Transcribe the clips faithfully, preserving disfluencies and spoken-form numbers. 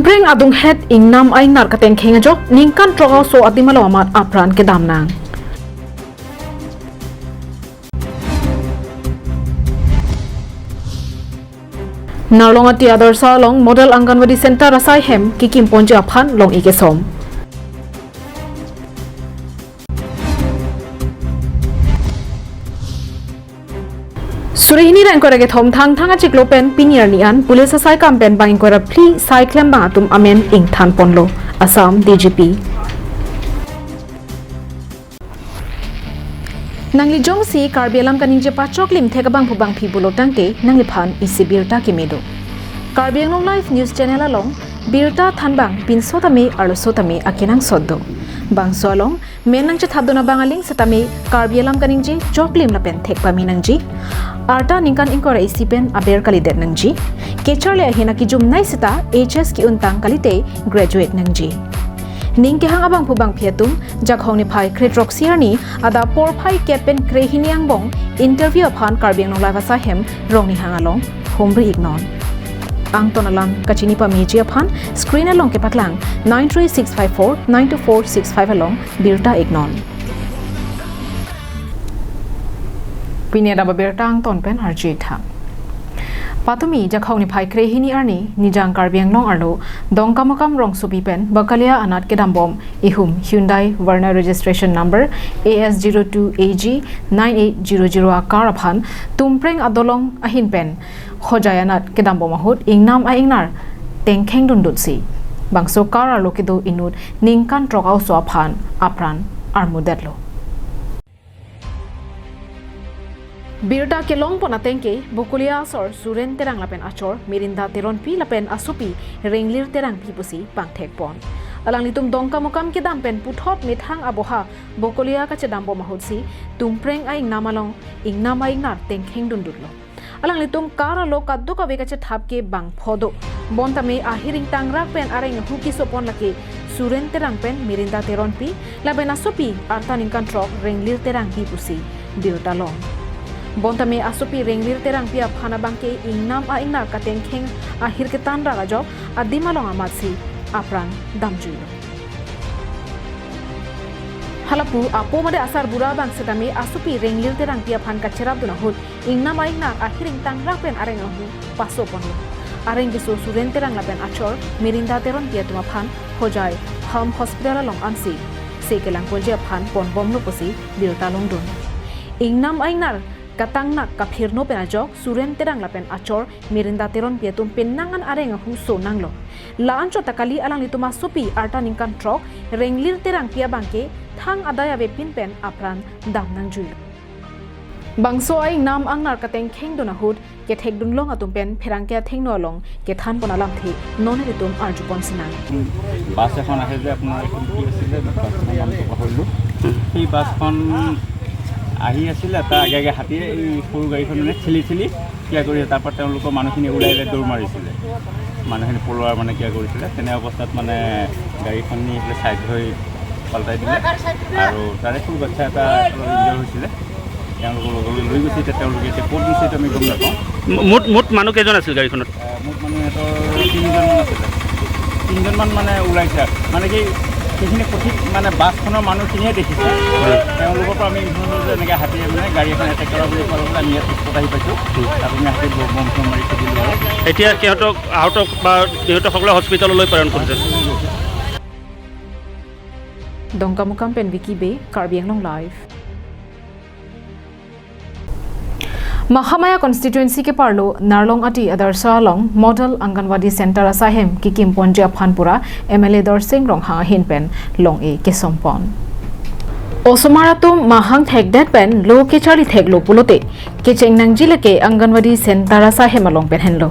Preng adunghet ingnam a-ingnar katengkheng ajok ningkan throk aso adim along amat apran kedam nang. Narlong Ati Adarsha along Model Anganwadi Center asai hem kekim ponji aphan long-i kesom. Suri hini ra ingkoi ra kethom Thangthang achiklo pen pini arni an police asai kam pen bang ingkoi ra phli sai klembang atum amen ingthan ponlo, Assam D G P. Nangli jongsi Karbi alam kaningje pachoklim thek abangphu bangphi pulo tangte nangliphan isi birta keme do. Karbi Anglong Live News Channel along birta thanbang pinso tame arloso tame akenangsot do. Bangso along men nangchethapdun abang aling setame Karbi alam kaningje choklim lapen thek pame nangji. Arta ningkan ingkoi ra isi pen aber kalidet nangji. Kecharli ahin akejumnei seta H S ke-untang kalite graduate nangji. Ning kehang abangphu bangphi atum Jakhong niphai kre throksi arni adap porphai kep pen kre hini angbong interview aphan Karbi Anglong Live asai hem Rongnihang along humri iknon. Angton alam kachini pameji aphan screen along kepaklang nine three six five four nine two four six five along birta iknon. Pini adap abirta angton pen arju-ik tha. Patumi Jakhong niphai kre hini arni Nijang Karbi Anglong arlo Dongkamukam rongsopi pen Bakalia anat kedambom ihum Hyundai Verna registration number A S zero two A G nine eight zero zero a car aphan Tumpreng adolong ahin pen Hojai anat kedambom ahut ingnam a-ingnar tengkheng dundutsi bangso car arlo kedo inut ningkan throk aso aphan apran armudetlo. Birta kelong pon ateng ke Bokolia asor Suren Terang lapen achor Mirinda Teronpi lapen asopi Renglir Terangpi pusi pangthek pon. Alanglitum Dongkamukam kedam pen puthot methang aboha Bokolia kachedambom ahutsi Tumpreng a-ingnam along ingnam a-ingnar tengkheng dundutlo. Alanglitum car arlo kadokave kachethap ke bangpho do. Bontame ahir ingtangrak pen areng ahu keso pon lake Suren Terang pen Mirinda Teronpi lapen asopi arta ningkan throk Renglir Terangpi pusi birta long. Bontame asopi Renglir Terangpi aphan abang ke ingnam a-ingnar katengkheng ahir ketanrak ajok adim along amatsi apran damjuilo. Halapu apo mate asarbura abang setame asopi Renglir Terangpi aphan kacherapdun ahut ingnam a-ingnar ahir ingtangrak pen areng ahu paso ponlo. Areng keso Suren Terang lapen achor Mirinda Teronpi atum aphan Hojai Ham Hospital along ansi se kelang ponji aphan ponbomlo pusi birta longdun. Ingnam a-ingnar katangnak kaphirno pen ajok Suren Terang lapen achor Mirinda Teronpi atum penang an areng ahu so nanglo. La-anchot ta kali alanglitum asopi arta ningkan throk Renglir Terangpi abang ke thang adai avepin pen apran dam nangjuilo. Bangso a-ingnam a-ingnar katengkheng dun ahut kethekdun long atum pen pherangke athengno along kethan pon alamthe non ilitum arju pon sinang. বাছ এখন আহে যে আপোনাৰ এইখন কি আছিলে, বাছখনৰ নামটো পাহৰিলোঁ। সেই বাছখন আহি আছিলে, তাৰ আগে আগে হাতীয়ে এই সৰু গাড়ীখন মানে ঠেলি ঠেলি কিবা কৰি, তাৰ পৰা তেওঁলোকৰ মানুহখিনি ওলাই ওলাই দৌৰ মাৰিছিলে। মানুহখিনি পলোৱাৰ মানে কিবা কৰিছিলে, তেনে অৱস্থাত মানে গাড়ীখন নি পেলাই ছাইড হৈ পাল্টাই দিলে আৰু তাৰে সৰু বাচ্ছা এটা অলপ ইনজিয়ৰ হৈছিলে। তেওঁলোকৰ লগলৈ লৈ গৈছে, এতিয়া তেওঁলোকে এতিয়া ক'ত নিছে এইটো আমি গম নাপাওঁ। মু-, মুঠ, মুঠ মানুহ কেইজন আছিল গাড়ীখনত? আহ, মুঠ মানুহ সিহঁতৰ তিনিজনমান আছিলে। তিনিজনমান মানে ওলাইছে আৰু। মানে কি, সেইখিনি সঠিক মানে বাছখনৰ মানুহখিনিয়ে দেখিছে। হয়। তেওঁলোকৰ পৰা আমি ইনফৰ্ম কৰিলোঁ যে এনেকৈ হাতীয়ে মানে গাড়ী এখন এটেক কৰা বুলি কোৱাৰ লগে লগে আমি ইয়াত স্পট আহি পাইছোঁ। হুম। তাত আমি হাতীত ব-, বম চম মাৰি খেদিলোঁ আৰু। এতিয়া সিহঁতক আহত বা সিহঁতক সকলোৱে হস্পিটেললৈ প্ৰেৰণ কৰিছে। Dongkamukam pen Vicky Bey, Karbi Anglong Live. Mahamaya constituency keparlo Narlong Ati Adarsha along Model Anganwadi Center asai hem kekim ponji aphan pura M L A Dorsing Ronghang ahin pen long-i kesom pon. Osomar atum mahang thekdet pen lo kecharli theklo pulote kecheng nangji lake Anganwadi Center asai hem along pen henlo.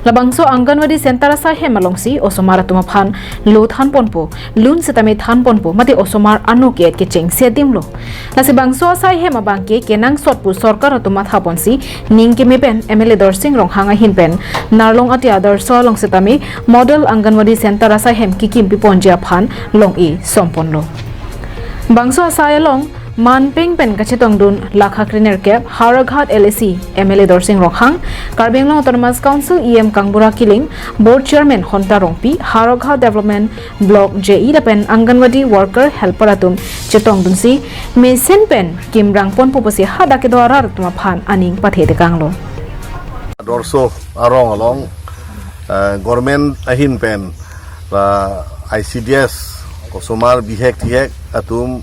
Labangso Anganwadi Center asai hem alongsi osomar atum aphan lo than ponpo, lun setame than ponpo, mate osomar ano ke-et kechengsi adim lo. Lasi bangso asai hem abang ke kenangsot pu sorkar atum matha ponsi ning keme pen M L A Dorsing Ronghang ahin pen Narlong Ati Adarsha along setame Model Anganwadi Center asai hem kekim pi ponji aphan long-i som ponlo. Bangso asai along Manpeng pen kachetongdun lakha krenerkep, Howraghat L A C M L A Dorsing Ronghang, Karbi Anglong Autonomous Council E M Kangbura Killing, Board Chairman Honta Rongpi, Howraghat Development Block J E lapen Anganwadi worker helper atum chetongdunsi mesen pen kimrang ponpo pusi hadak kedo arat atum aphan aning pathetekanglo. Dorso arong along, eh, government ahin pen la I C D S osomar bihek tihek atum,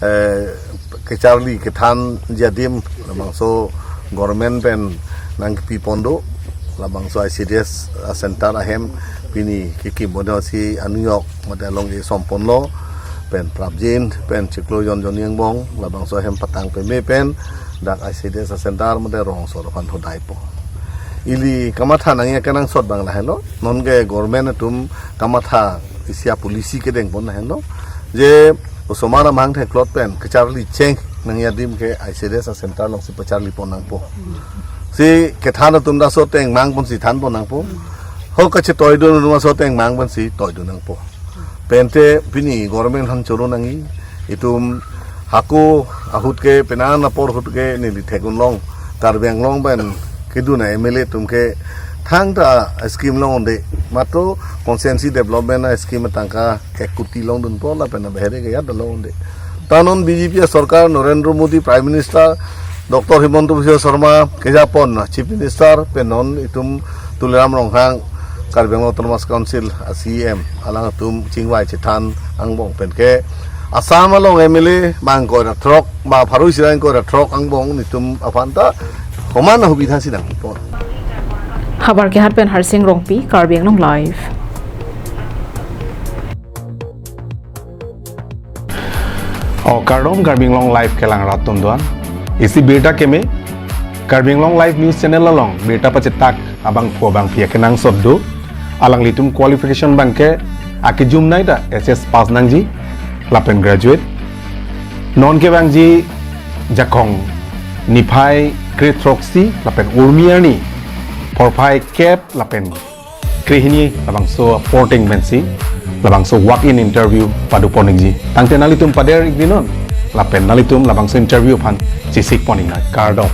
eh, kecharli kethanji adim labangso government pen nangkepi pon do, labangso I C D S center ahem pini kekim bono si anuyok mate along e som ponlo pen prapjin pen chiklo jon jon angbong labangso ahem patang peme pen dak I C D S center mate rong asor aphan thodaipo. Ili kamatha nangji akenangsot abang lahenlo. Non ke government atum kamatha isi a-policy kedeng pon lahenlo. Je osomar amahang theklot pen kecharli cheng nangji adim ke I C D S center alongsi pacharli pon nangpo. Si kethan atum ta so teng mang ponsi than pon nangpo. Ho kachetoidun atum so teng mang ponsi toidun nangpo. Pente pini government aphan choro nangji, itum hako ahut ke penang apor ahut ke neli thekdunlong, Karbi Anglong pen kedun a-M L A atum ke thangta scheme longde, matro constituency development a-scheme atangka ek koti longdunpo lapen abhere ke ajat longde. Ta non B J P sorkar, Narendra Modi Prime Minister, Doctor Himanta Biswa Sarma kejapon Chief Minister pen non itum Tuliram Ronghang, Karbi Anglong Autonomous Council a-C E M, alangtum chingvai chethan angbong pen ke Assam along M L A bang ingkoi ra throk, ba pharo isi ra ingkoi ra throk angbong nelitum aphan ta komat ahubidha si nangpon. Habar kehat pen Harsing Rongpi, Karbi Anglong Live. O kardom, Karbi Anglong Live kelang rat atum do-an. Isi birta keme, Karbi Anglong Live News Channel along birta pachetak abangphu abangphi akenangsot do. Alanglitum qualification abang ke akejumnei ta H S pass nangji lapen graduate. Non kevangji Jakhong niphai kre throksi lapen Urmi arni porphai kep lapen krehini labangso porting pensi labangso walk-in interview pado pon ikji. Tangte nanglitum pader ikdi non lapen nanglitum labangso interview aphan chesik pon iknang, kardom.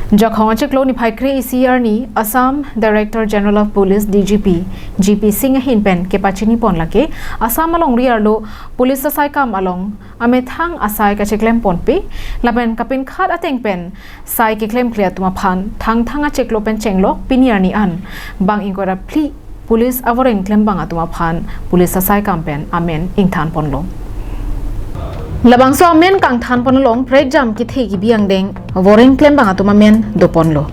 Jakhong achiklo niphai kre isi arni Assam Director General of Police, D G P, G P Singh ahin pen kepachini pon lake Assam alongri arlo police asai kam along amethang asai kacheklem ponpe lapen kapinkhat ateng pen sai keklemkle atum aphan thangthang achiklo pen chenglok pini arni an bang ingkoi ra phli police avoreng klembang atum aphan police asai kam pen amen ingthan ponlo. Labangso amen kangthan pon along prekjam kethe kebi angdeng voreng klembang atum amen do ponlo.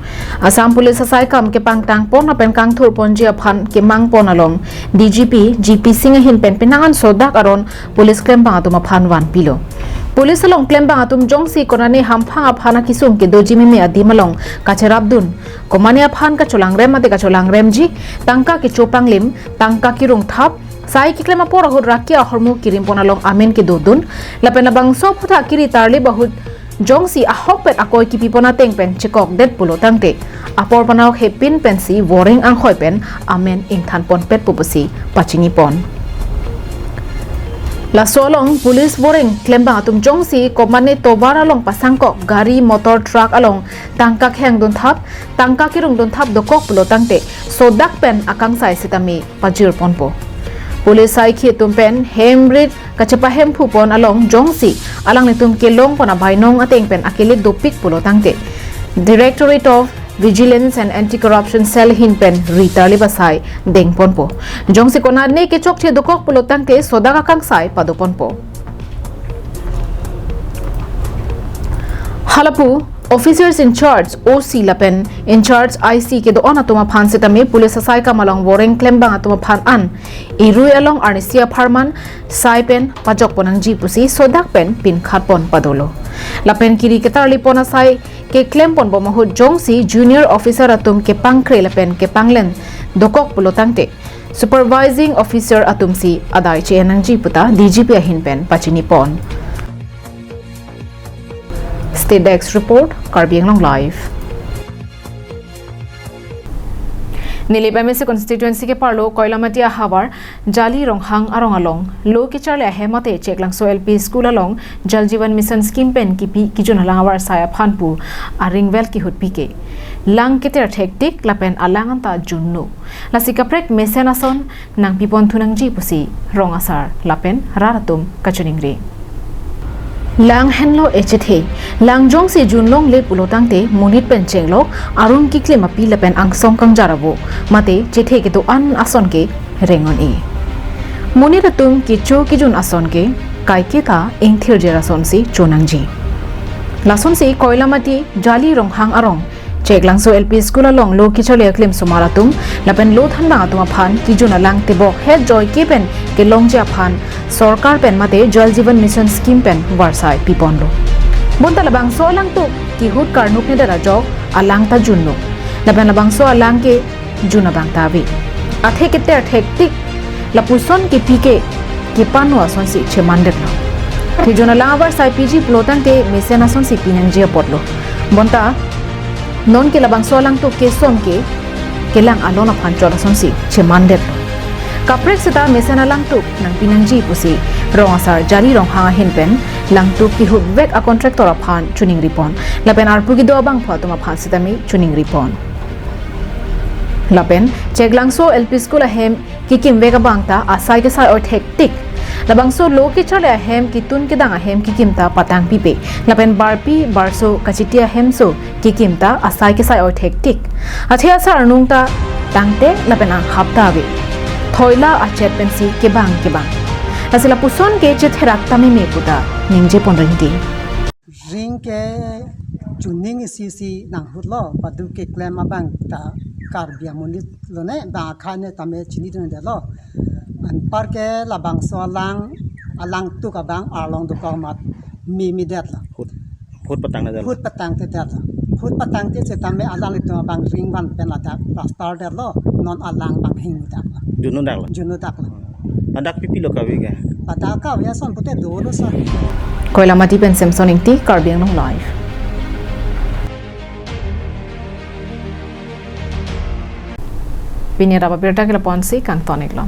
Assam Police asai kam kepangtang pon lapen kangthur ponji aphan kemang pon along D G P, G P Singh ahin pen penang an sodak aron police klembang atum aphan vanpilo. Police along klembang atum jongsi konane hamphang aphan akesung kedoji meme adim along kacherapdun, komane aphan kacholangrem mate kacholangremji, tangka kecho panglim, tangka kerung thap, sai keklem apor ahut raki ahormu kerim pon along amen kedodun, lapen labangso aphuthak kiri tarlip ahut jongsi ahok pen akoi kepi pon ateng pen chekokdet pulo tangte apor panok hepin pensi voreng anghoi pen amen ingthan ponpetpo pusi pachini pon. Laso along police voreng klembang atum jongsi komane tovar along pasangkok gari, motor, truck along tangka khengdun thap, tangka kerungdun thap dokok pulo tangte sodak pen akangsai sitame pajir ponpo. Police saikhi atum pen hem rit kachepahemphu pon along jongsi alanglitum kelong pon abainong ateng pen akele dopik pulo tangte Directorate of Vigilance and Anti-Corruption Cell ahin pen ri tarlip asai deng ponpo. Jongsi konane kechokche dokok pulo tangte sodak akangsai pado ponpo. Halapu, officers in charge, O C lapen in charge I C kedo-an atum aphan sitame police asai kam along voreng klembang atum aphan an irui along arnisi apharman sai pen pajok pon nangji pusi sodak pen pinkhat pon padolo. Lapen kiri ketarli pon asai keklem pon bom ahut jongsi junior officer atum kepangkre lapen kepanglen dokok pulo tangte supervising officer atumsi adai che-en nangji puta D G P ahin pen pachini pon. State Desk Report, Karbi Anglong Live. Nilip M A C constituency ke-arlo Koilamati ahavar Jali Ronghang arong along lo kecharli ahem mate Cheklangso L P school along Jal Jeevan Mission scheme pen kipi kejun alang avarsai aphan pu aring vel kihut pike. Lang keter thektik lapen alang anta junno. Lasi kaprek mesen ason nangpipon thunangji pusi rong asar lapen rat atum kachiningri. Lang henlo e chethe, lang jongsi junlongle pulo tangte monit pen chenglok, arun kiklim api lapen angsong kangjar avo mate chethe kedo-an ason ke reng-un-e. Monit atum kecho kejun ason ke kaiketa ingthirjir asonsi chonangji. Lasonsi Koilamati Jali Ronghang arong Cheklangso L P school along lo kecharli aklim osomar atum lapen lo thanbang atum aphan kejun alang tebok het joike pen kelongji aphan sorkar pen mate Jal Jeevan Mission scheme pen varsai piponlo. Bonta labangso alangtuk kihut karnuk nedet ajok alang ta junlo. Lapen labangso alang ke jun abang ta ave. Athe keter thektik lapuson kipi ke kepano asonsi chemandetlo. Kejun alang avarsai piji pulo tangte mesen asonsi pinangji apotlo. Bonta nonke labangso alangtuk kesom ke kelang alon aphan chot asonsi chemandetlo. Kaprek seta mesen alangtuk nangpinangji pusi rong asar Jali Ronghang ahin pen langtuk kihut vek a contractor aphan chiningripon. Lapen arpu kedo abangphu atum aphan sitame chiningripon. Lapen Cheklangso L P school ahem kekim vek abang ta asai kesai oi thektik. Labangso lo kecharli ahem ketun kedang ahem kekim ta patang pipe. Lapen barpi barso kachiti ahemso kekim ta asai kesai oi thektik. Athe asar arnung ta tangte lapen anghap ta ave. Thoila achet pensi kebang kebang. Lasi lapuson ke chetherak ta meme puta ningje pon rinti. Ring ke chuning isi si nanghutlo, padu keklem abang ta Karbi amonit lone, bang akhai ne tame chinidun detlo. Anpar ke labangso alang, alangtuk abang arlong dokok mat meme detlo. Hut, hut patang detlo. Hut patang te detlo. Hut patang te setame alanglitum abang ring van pen ladak plaster detlo. Non alang bang hing detlo. Junno daklo. Junno daklo. Ladak pipilo kave ke? Ladak kave ason pute dolo sa. Koilamati pen Samson Ingti, Karbi Anglong Live. Pini rap abirta ke lapu-ansi kangton-iklo.